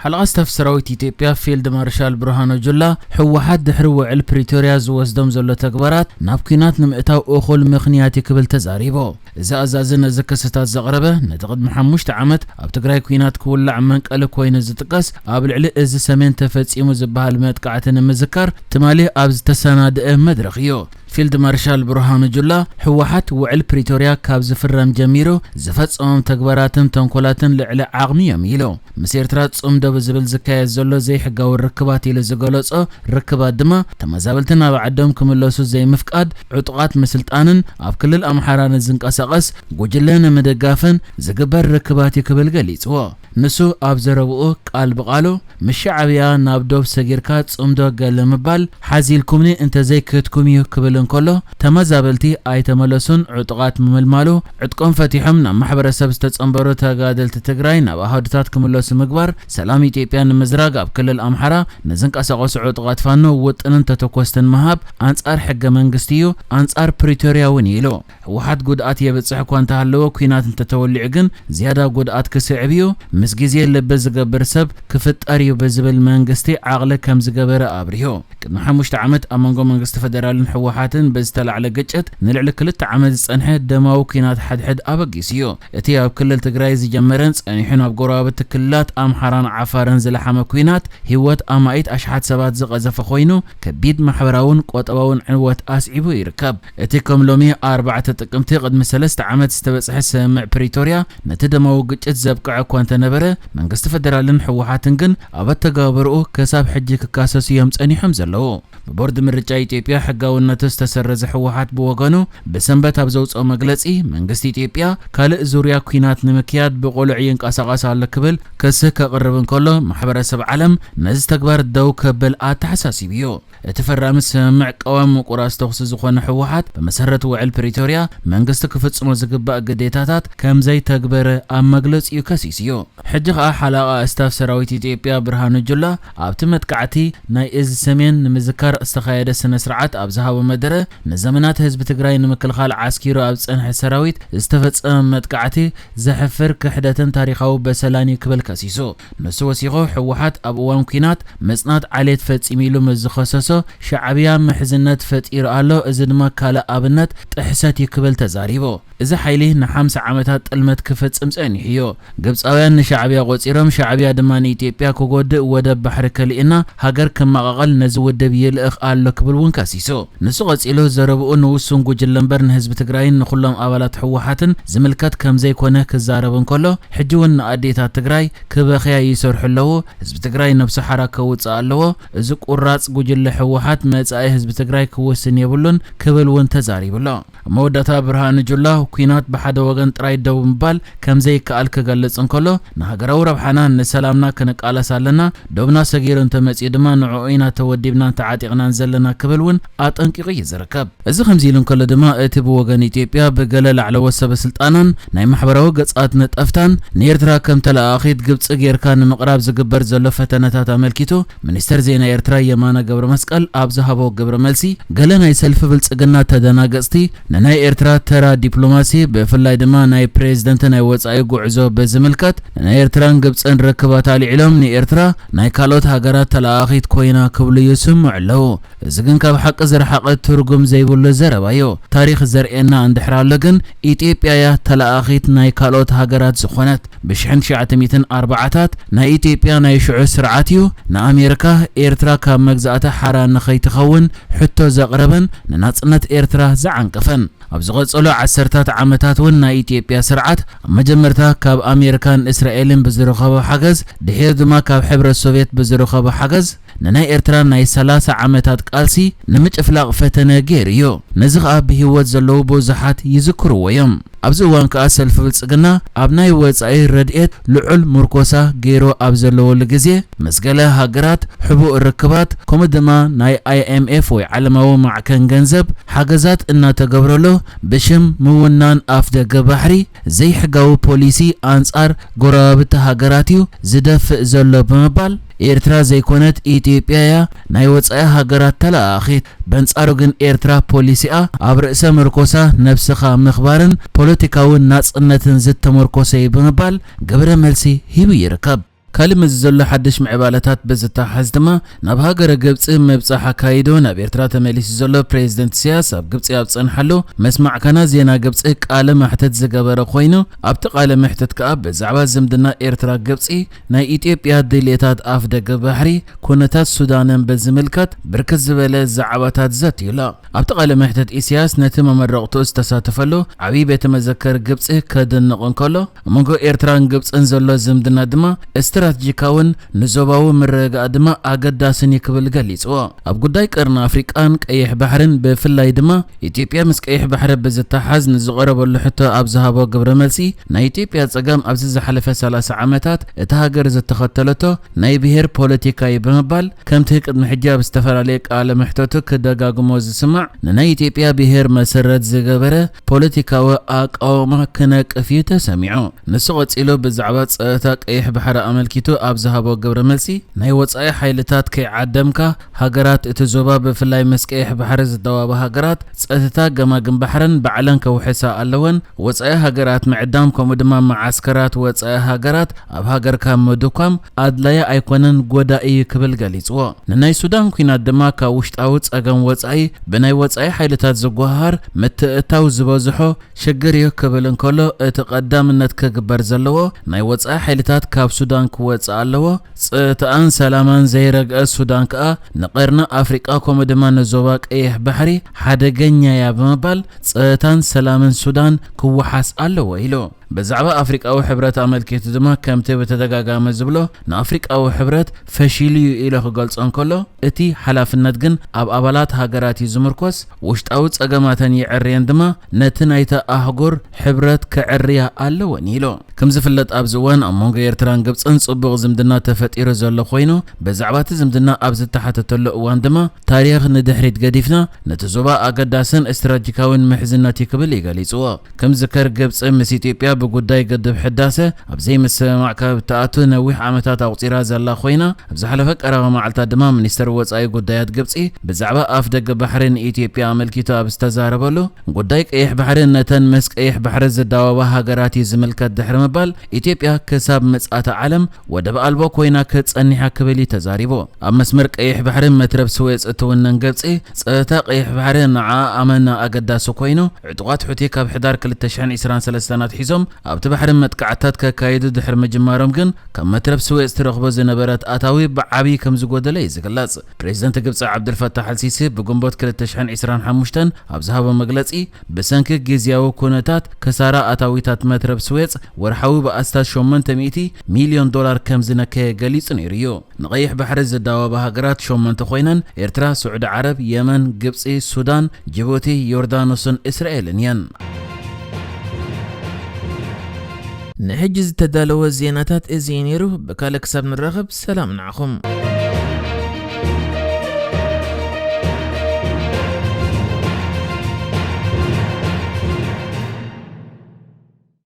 ሓለቓ ስታፍ ሰራዊት ኢትዮጵያ ፊልድ ማርሻል ብርሃኑ ጁላ፣ ህወሓት ድሕሪ ውዕል ፕሪቶርያ ዝወስዶም ዘሎ ተግባራት ናብ ኲናት ንምእታው እኹል ምኽንያት እዩ ክብል ተዛሪቡ። እዚ ኣዛዚ ነዚ ክስታት ዘቕረበ፣ ነቲ ቅድሚ ሓሙሽተ ዓመት ኣብ ትግራይ ኲናት ክውላዕ መንቀሊ ኮይኑ ዝጥቀስ፣ ኣብ ልዕሊ እዚ ሰሜን ተፈጺሙ ዝበሃል መጥቃዕቲ ንምዝካር ትማሊ ኣብ ዝተሰናድአ መድረኽ እዩ። ፊልድ ማርሻል ብርሃኑ ጁላ፣ ህወሓት ውዕል ፕሪቶርያ ካብ ዝፍረም ጀሚሩ ዝፈጸሞም ተግባራትን ተንኮላትን ልዕሊ ዓቕሚ እዮም ኢሉ። ምስ ኤርትራ ጽምዶ ብዝብል ዝካየድ ዘሎ ዘይሕጋዊ ርክባት ኢሉ ዝገለጾ ርክባት ድማ፣ ተመዛበልቲ ናብ ዓዶም ክምለሱ ዘይምፍቃድ፣ ዕጡቓት ምስልጣንን ኣብ ክልል ኣምሓራ ንዝንቀሳቐስ ጉጅለ ንምድጋፍን ዝግበር ርክባት እዩ ክብል ገሊጽዎ። ንሱ ኣብ ዘረብኡ ቃል ብቓሉ፣ ምስ ሻዕብያ ናብ ዶብ ሰጊርካ ጽምዶ ገለ ምባል ሓዚልኩምኒ እንተዘይክህድኩም እዩ ክብል እንከሎ፣ ተመዛበልቲ ኣይተመለሱን፣ ዕጡቓት ምምልማሉ፣ ዕጥቆም ፈቲሖም ናብ ማሕበረሰብ ዝተጸንበሩ ተጋደልቲ ትግራይ ናብ ኣሃዱታት ክምለሱ ምግባር፣ ሰላም ኢትዮጵያ ንምዝራግ ኣብ ክልል ኣምሓራ ንዝንቀሳቐሱ ዕጡቓት ፋኖ ውጥንን ተተኮስትን ምሃብ ኣንጻር ሕገ መንግስቲ እዩ፣ ኣንጻር ፕሪቶርያ እውን እዩ ኢሉ። ህወሓት ጉድኣት የብጽሕ እኳ እንተሃለወ፣ ኲናት እንተተወሊዑ ግን ዝያዳ ጉድኣት ክስዕብ እዩ፣ ምስ ግዜ ልቢ ዝገብር ሰብ ክፍጠር እዩ ብዝብል መንግስቲ ዓቕሊ ከም ዝገበረ ኣብሪሁ። ቅድሚ ሓሙሽተ ዓመት ኣብ መንጎ መንግስቲ ፈደራልን ህወሓትን ብዝተላዕለ ግጭት ንልዕሊ ክልተ ዓመት ዝጸንሐ ደማዊ ኲናት ሓድሕድ ኣበጊሱ እዩ። እቲ ኣብ ክልል ትግራይ ዝጀመረን ጸኒሑን ኣብ ጎረባብቲ ክልላት ኣምሓራን ዓፋርን ዝለሓመ ኲናት ህይወት ኣማኢት ኣሽሓት ሰባት ዝቐዘፈ ኮይኑ፣ ከቢድ ማሕበራውን ቆጠባውን ዕንወት ኣስዒቡ ይርከብ። እቲ ከም ሎሚ ኣርባዕተ ጥቅምቲ ቅድሚ ሰለስተ ዓመት ዝተበጽሐ ስምምዕ ፕሪቶርያ ነቲ ደማዊ ግጭት ዘብቅዐ እኳ እንተነበረ፣ መንግስቲ ፈደራልን ህወሓትን ግን ኣብ ኣተገባብርኡ ክሳብ ሕጂ ክካሰሱ እዮም ጸኒሖም ዘለዉ። ብቦርድ ምርጫ ኢትዮጵያ ሕጋውነቱ ዝተሰረዘ ህወሓት ብወገኑ ብሰንበት ኣብ ዘውፅኦ መግለፂ፣ መንግስቲ ኢትዮጵያ ካልእ ዙርያ ኲናት ንምክያድ ብቕሉዕ ይንቀሳቐስ ኣሎ ክብል ክሲ ከቕርብ እንከሎ፣ ማሕበረሰብ ዓለም ነዚ ተግባር ደው ከብል ኣተሓሳሲቡ እዩ። እቲ ፈራሚ ስምምዕ ቀዋሚ ምቁራጽ ተኹሲ ዝኾነ ህወሓት፣ ብመሰረት ውዕል ፕሪቶርያ መንግስቲ ክፍጽሞ ዝግባእ ግዴታታት ከም ዘይተግበረ ኣብ መግለጺኡ ከሲሱ እዩ። ሕጂ ከኣ ሓለቓ ስታፍ ሰራዊት ኢትዮጵያ ብርሃኑ ጁላ፣ ኣብቲ መጥቃዕቲ ናይ እዚ ሰሜን ንምዝካር ዝተኻየደ ስነ ስርዓት ኣብ ዝሃቦ መደረ፣ ንዘመናት ህዝቢ ትግራይ ንምክልኻል ዓስኪሩ ኣብ ዝጸንሐ ሰራዊት ዝተፈጸመ መጥቃዕቲ ዘሕፍር ክሕደትን ታሪኻዊ በሰላን እዩ ክብል ከሲሱ። ንሱ ወሲኹ፣ ህወሓት ኣብ እዋን ኲናት ምጽናት ዓሌት ፈጺሙ ኢሉ ምስ ዝኸሰሶ ሻዕብያ ምሕዝነት ፈጢሩ ኣሎ፣ እዚ ድማ ካልእ ኣብነት ጥሕሰት እዩ ክብል ተዛሪቡ። እዚ ሓይሊ ንሓምሳ ዓመታት ጥልመት ክፍጽም ጸኒሑ እዩ። ግብጻውያን ንሻዕብያ ቆጺሮም፣ ሻዕብያ ድማ ንኢትዮጵያ ክጎድእ ወደብ ባሕሪ ከሊእና ሃገር ክመቓቐል ነዚ ውድብ ይልእኽ ኣሎ ክብል እውን ከሲሱ። ንሱ ቀጺሉ ዘረብኡ ንውሱን ጉጅለ እምበር ንህዝቢ ትግራይን ንኹሎም ኣባላት ህወሓትን ዝምልከት ከም ዘይኮነ ክዛረብ እንከሎ፣ ሕጂ እውን ንኣዴታት ትግራይ ክበኽያ ይሰርሑ ኣለዉ፣ ህዝቢ ትግራይ ነብሱ ሓራ ከውፅእ ኣለዎ፣ እዚ ቁራፅ ጉጅለ ህወሓት መጻኢ ህዝቢ ትግራይ ክውስን የብሉን ክብል እውን ተዛሪቡ ኣሎ። ኣብ መወዳእታ ብርሃኑ ጁላ፣ ኲናት ብሓደ ወገን ጥራይ ደው ምባል ከም ዘይከኣል ክገልጽ እንከሎ፣ ንሃገራዊ ረብሓና ንሰላምና ክንቃለስ ኣለና፣ ዶብና ሰጊሩ እንተመጺኡ ድማ ንዕኡ ኢና ተወዲብናን ተዓጢቕናን ዘለና ክብል እውን ኣጠንቂቑ እዩ ዝርከብ። እዚ ከምዚ ኢሉ እንከሎ ድማ፣ እቲ ብወገን ኢትዮጵያ ብገለ ላዕለዎት ሰበ ስልጣናን ናይ ማሕበራዊ ገጻት ነጠፍታን ንኤርትራ ከም ተለኣኣኺት ግብጺ ጌርካ ንምቕራብ ዝግበር ዘሎ ፈተነታት ኣመልኪቱ፣ ሚኒስተር ዜና ኤርትራ የማነ ገብረ መስቀል ኣብ ዝሃቦ ግብረ መልሲ፣ ገለ ናይ ሰልፊ ብልጽግና ተደናገጽቲ ንናይ ኤርትራ ተራ ዲፕሎማሲ፣ ብፍላይ ድማ ናይ ፕሬዝደንት ናይ ወጻኢ ጉዕዞ ብዝምልከት፣ ንናይ ኤርትራን ግብጽን ርክባት ኣልዒሎም ንኤርትራ ናይ ካልኦት ሃገራት ተለኣኣኺት ኮይና ክብሉ ይስምዑ ኣለዉ። እዚ ግን ካብ ሓቂ ዝረሓቐ ትርጉም ዘይብሉ ዘረባ እዩ። ታሪኽ ዘርእየና እንድሕር ኣሎ ግን፣ ኢትዮጵያ እያ ተለኣኣኺት ናይ ካልኦት ሃገራት ዝኾነት። ብሽሕን ትሽዓተ ሚእትን ኣርባዓታት ናይ ኢትዮጵያ ናይ ሽዑ ስርዓት እዩ ንኣሜሪካ ኤርትራ ካብ መግዛእቲ ሓራ ንኸይትኸውን ሕቶ ዘቕረበን ንናጽነት ኤርትራ ዝዓንቀፈን። ኣብ ዝቐጸሉ ዓሰርታት ዓመታት እውን ናይ ኢትዮጵያ ስርዓት ኣብ መጀመርታ ካብ ኣሜሪካን እስራኤልን ብዝረኸቦ ሓገዝ፣ ድሒሩ ድማ ካብ ሕብረት ሶቭየት ብዝረኸቦ ሓገዝ፣ ንናይ ኤርትራ ናይ ሰላሳ ዓመታት ቃልሲ ንምጭፍላቕ ፈተነ ገይሩ እዩ። ነዚ ኸኣ ብህይወት ዘለዉ ብዙሓት ይዝክርዎ እዮም። ኣብዚ እዋን ከኣ ሰልፊ ብልጽግና ኣብ ናይ ወጻኢ ረድኤት ልዑል ምርኮሳ ገይሩ ኣብ ዘለወሉ ግዜ፣ ምስ ገለ ሃገራት ሕቡእ ርክባት፣ ከምኡ ድማ ናይ ኣይ ኤም ኤፍ ወይ ዓለማዊ ማዕከን ገንዘብ ሓገዛት እናተገብረሉ፣ ብሽም ምውናን ኣፍደገ ባሕሪ ዘይሕጋዊ ፖሊሲ ኣንጻር ጎረባብቲ ሃገራት እዩ ዝደፍእ ዘሎ ብምባል፣ ኤርትራ ዘይኮነት ኢትዮጵያ እያ ናይ ወጻኢ ሃገራት ተለኣኣኺት። በንጻሩ ግን ኤርትራ ፖሊሲኣ ኣብ ርእሰ ምርኮሳ፣ ነብስኻ ምኽባርን ፖለቲካዊ ናጽነትን ዝተመርኮሰ እዩ ብምባል ግብረ መልሲ ሂቡ ይርከብ። ካልእ ምስ ዘሎ ሓድሽ ምዕባለታት ብዝተሓዝ ድማ፣ ናብ ሃገረ ግብጺ ምብጻሕ ኣካይዱ ናብ ኤርትራ ተመሊሱ ዘሎ ፕሬዚደንት ኢሳያስ፣ ኣብ ግብጺ ኣብ ዝጸንሓሉ መስማዕካና ዜና ግብጺ ቃለ መሕትት ዝገበረ ኮይኑ፣ ኣብቲ ቃለ መሕትት ከኣ ብዛዕባ ዝምድና ኤርትራ ግብጺ፣ ናይ ኢትዮጵያ ድልየታት ኣፍ ደገ ባሕሪ፣ ኩነታት ሱዳንን ብዝምልከት ብርክት ዝበለ ዛዕባታት ዘትዩላ። ኣብቲ ቃለ መሕትት ኢሳያስ ነቲ መመረቕቱ ዝተሳተፈሉ ዓብዪ ቤተ መዘክር ግብጺ ከድንቕ እንከሎ፣ ኣብ መንጎ ኤርትራን ግብጽን ዘሎ ዝምድና ድማ ስትራተጂካውን ንዞባዊ ምርግጋእ ድማ ኣገዳስን እዩ ክብል ገሊጽዎ። ኣብ ጉዳይ ቀርኒ ኣፍሪቃን ቀይሕ ባሕርን ብፍላይ ድማ ኢትዮጵያ ምስ ቀይሕ ባሕሪ ብዝተሓዝ ንዝቐረበሉ ሕቶ ኣብ ዝሃቦ ግብረ መልሲ፣ ናይ ኢትዮጵያ ጸገም ኣብዚ ዝሓለፈ ሰላሳ ዓመታት እታ ሃገር ዝተኸተለቶ ናይ ብሄር ፖለቲካ እዩ ብምባል፣ ከምቲ ቅድሚ ሕጂ ኣብ ዝተፈላለየ ቃለ መሕተቱ ክደጋግሞ ዝስማዕ፣ ንናይ ኢትዮጵያ ብሄር መሰረት ዝገበረ ፖለቲካዊ ኣቃውማ ክነቅፍ እዩ ተሰሚዑ። ንሱ ቀጺሉ ብዛዕባ ጸጥታ ቀይሕ ባሕሪ ኣመልኪቱ ኣብ ዝሃቦ ግብረ መልሲ፣ ናይ ወጻኢ ሓይልታት ከይዓደምካ፣ ሃገራት እቲ ዞባ ብፍላይ ምስ ቀይሕ ባሕሪ ዝደዋባ ሃገራት ጸጥታ ገማግም ባሕረን ባዕለን ከውሕሳ ኣለወን። ወጻኢ ሃገራት ምዕዳም ከምኡ ድማ መዓስከራት ወጻኢ ሃገራት ኣብ ሃገርካ ምድኳም ኣድላዪ ኣይኮነን፣ ጎዳኢ እዩ ክብል ገሊጽዎ። ንናይ ሱዳን ኲናት ድማ ካብ ውሽጣዊ ጸገም ወጻኢ ብናይ ወጻኢ ሓይልታት ዝጓሃር ምትእትታው ዝበዝሖ ሽግር እዩ ክብል እንከሎ፣ እቲ ቀዳምነት ክግበር ዘለዎ ናይ ወጻኢ ሓይልታት ካብ ሱዳን ክወጽእ ኣለዎ። ጸጥታን ሰላማን ዘይረግአ ሱዳን ከኣ ንቀርኒ ኣፍሪቃ ከምኡ ድማ ንዞባ ቀይሕ ባሕሪ ሓደገኛ እያ ብምባል ጸጥታን ሰላምን ሱዳን ክወሓስ ኣለዎ ኢሉ። ብዛዕባ ኣፍሪቃዊ ሕብረት ኣመልኪቱ ድማ ከምቲ ብተደጋጋሚ ዝብሎ ንኣፍሪቃዊ ሕብረት ፈሺሉ እዩ ኢሉ ክገልጾ እንከሎ፣ እቲ ሓላፍነት ግን ኣብ ኣባላት ሃገራት እዩ ዝምርኮስ፣ ውሽጣዊ ጸገማተን ይዕርየን ድማ ነቲ ናይታ ኣህጉር ሕብረት ክዕርያ ኣለወን ኢሉ። ከም ዝፍለጥ ኣብዚ እዋን ኣብ መንጎ ኤርትራን ግብጽን ጽቡቕ ዝምድና ተፈጢሩ ዘሎ ኮይኑ፣ ብዛዕባ እቲ ዝምድና ኣብ ዝተሓተተሉ እዋን ድማ ታሪኽ ንድሕሪት ገዲፍና ነቲ ዞባ ኣገዳስን ስትራተጂካዊን ምሕዝነት እዩ ክብል እዩ ገሊጽዎ። ከም ዝከር ግብጺ ምስ ኢትዮጵያ ብጉዳይ ግድብ ሕዳሰ ኣብ ዘይምስምማዕ ካብ እትኣቱ ነዊሕ ዓመታት ኣቑጺራ ዘላ ኮይና፣ ኣብ ዝሓለፈ ቀረባ መዓልታት ድማ ሚኒስተር ወጻኢ ጉዳያት ግብጺ ብዛዕባ ኣፍ ደገ ባሕሪ ንኢትዮጵያ ኣመልኪቱ ኣብ ዝተዛረበሉ፣ ጉዳይ ቀይሕ ባሕሪ ነተን ምስ ቀይሕ ባሕሪ ዝዳወባ ሃገራት እዩ ዝምልከት ድሕሪ ምባል፣ ኢትዮጵያ ክሳብ ምጽኣተ ዓለም ወደብ ኣልቦ ኮይና ክጸኒሓ ክብል እዩ ተዛሪቡ። ኣብ መስመር ቀይሕ ባሕሪ መትረብ ስዌጽ እትውነን ግብጺ፣ ጸጥታ ቀይሕ ባሕሪ ንዓ ኣመና ኣገዳሲ ኮይኑ፣ ዕጡቓት ሑቲ ካብ ሕዳር ክልተ ሽሕን ዕስራን ሰለስተን ኣትሒዞም ኣብቲ ባሕሪ መጥቃዕታት ከካይዱ ድሕሪ ምጅማሮም ግን፣ ካብ መትረብ ስዌጽ ትረኽቦ ዝነበረት ኣታዊ ብዓቢ ከም ዝጎደለ እዩ ዝግለጽ። ፕሬዚደንት ግብጺ ዓብዱልፈታሕ ኣልሲሲ ብግንቦት ክልተ ሽሕን ዕስራን ሓሙሽተን ኣብ ዝሃቦ መግለጺ፣ ብሰንኪ ግዝያዊ ኩነታት ከሳራ ኣታዊታት መትረብ ስዌጽ ወርሓዊ ብኣስታት ሸሞንተ ሚእቲ ሚልዮን ዶላር ከም ዝነከየ ገሊጹ ነይሩ እዩ። ንቐይሕ ባሕሪ ዝዳወባ ሃገራት ሸሞንተ ኮይነን፣ ኤርትራ፣ ስዑዲ ዓረብ፣ የመን፣ ግብጺ፣ ሱዳን፣ ጅቡቲ፣ ዮርዳኖስን እስራኤልን እየን። ንሕጂ ዝተዳለወ ዜናታት እዚ እዩ ነይሩ። ብካልእ ክሳብ ንራኸብ፣ ሰላም ንዓኹም።